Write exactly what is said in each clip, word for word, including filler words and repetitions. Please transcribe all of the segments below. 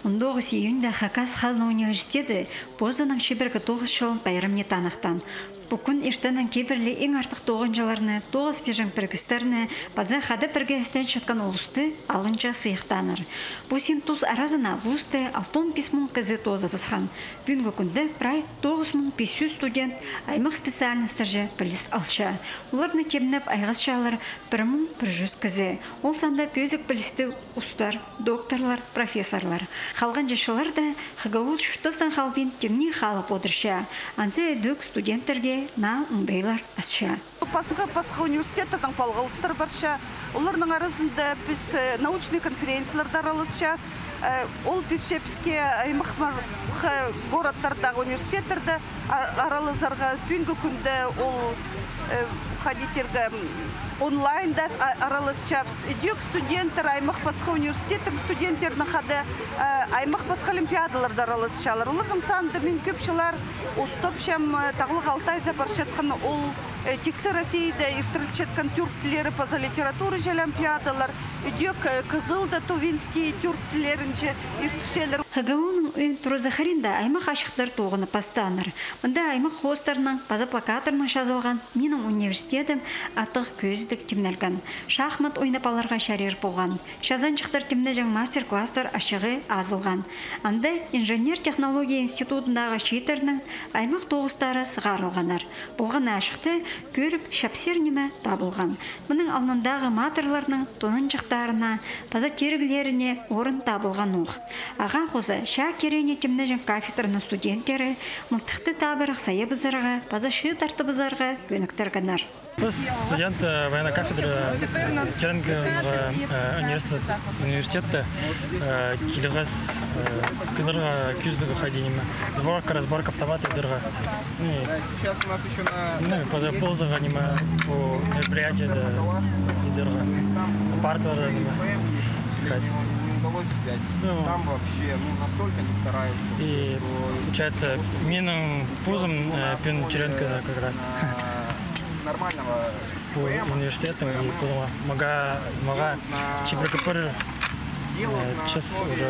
Он тоғыс июньда Хакас хазна университеті позының чибіргі тоғыс чылын пайрамны таныхтаан. Пу кӱн иртеннең кибірлі иң артых тоғынҷыларны, тоғыс пирҷең пірігістерні паза хада пірге істенчеткен улусты алынҷа сыйыхтааннар. Пу син тус аразына вузты алтон пис муң кізі тоозыбысхан. Пӱӱнгі кӱнде прай тоғыс муң пис чӱс студент аймах специальностьтарҷа піліс алча. Оларны тимнеп айғасчалар пір муң пір чӱс кізі. Ол санда пӧзік пілістіг устар, докторлар, профессорлар. Халғанҷы чылларда ХГУ чуртастаң халбин тимнеен халып одырча. Анзы ідӧк студенттерге наа оңдайлар асча. Пасха-пасха университеттердең палғалыстар парча. Оларның аразында піс, э, научный конференцияларда араласчабыс. Э, ол пирче піске аймах-пасха городтардағы университеттерде а-, аралазарға. Пӱӱнгі кӱнде ол, э, хайди тирге, м, онлайнда а-, араласчабыс. Ідӧк студенттер, аймах-пасха университеттің студенттерінең хада, э, аймах-пасха олимпиадаларда араласчалар. Оларның санында мин кӧп чыллар устапчам, э, Тағлығ Алтайзар парчатхан ол, э, тиксі Россияда иртірілчеткен тӧрт тіллері паза литератураҷа олимпиадалар, ідӧк, э, Кызылда Тувинский тӧрт тіллерінҷе иртірчелер. ХГУ-ның ӧӧн туразы хыринда аймах ачыхтар тоғынып пастааннар. Мында аймах хоостарнаң паза плакаттарнаң чазылған «Минің университетім» аттығ кӧзідіг тимнелген. Шахмат ойнап аларға чарир полған. Чазанҷыхтар тимнеҷең мастер-класстар ачығы азылған. Анда Инженер технология институтындағы чииттернің аймах тоғыстары сығарылғаннар. Полған ачыхты кӧріп, чапсыр ниме табылған. Мының алнындағы матырларның тонынҷыхтарына паза тиріглеріне орын табылған ох. Ағаа хоза чаа кирекні тимнеҷең кафедраның студенттері мылтыхты табырах сайабызарға паза чыыттартыбызарға кӧніктіргеннер. Піс студент, э, военной кафедры, э, Черенкинің, э, университет, университетте, э, килгес, э, кізілерге кӧзідерге хайди ниме. Сборка, разборка автомата идерге. Ну, и, ну, и паза позыға ниме, пу мероприятиеде идерге. Парталарда ниме искать. Ну, и получается, минің позым, э, пӱӱн Черенкиде как раз. Пу университеттің и пу мағаа, мағаа чибіргі пір, э, час уже.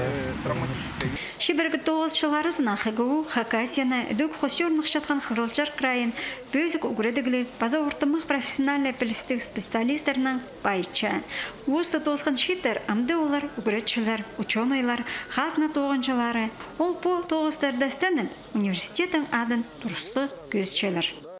Чибіргі тоғыс чыл аразына ХГУ Хакасияны, ідӧк хости орныхчатхан Хызылчар крайын пӧзік ӱгредігліг паза ортымах профессиональнай пілістіг специалистернең пайытча. Вузты тоосхан чииттер, амды олар ӱгретчілер, учёныйлар, хазна тоғынҷылары. Ол пу тоғыстарда істеніп, университеттің адын турыстығ кӧзітчелер.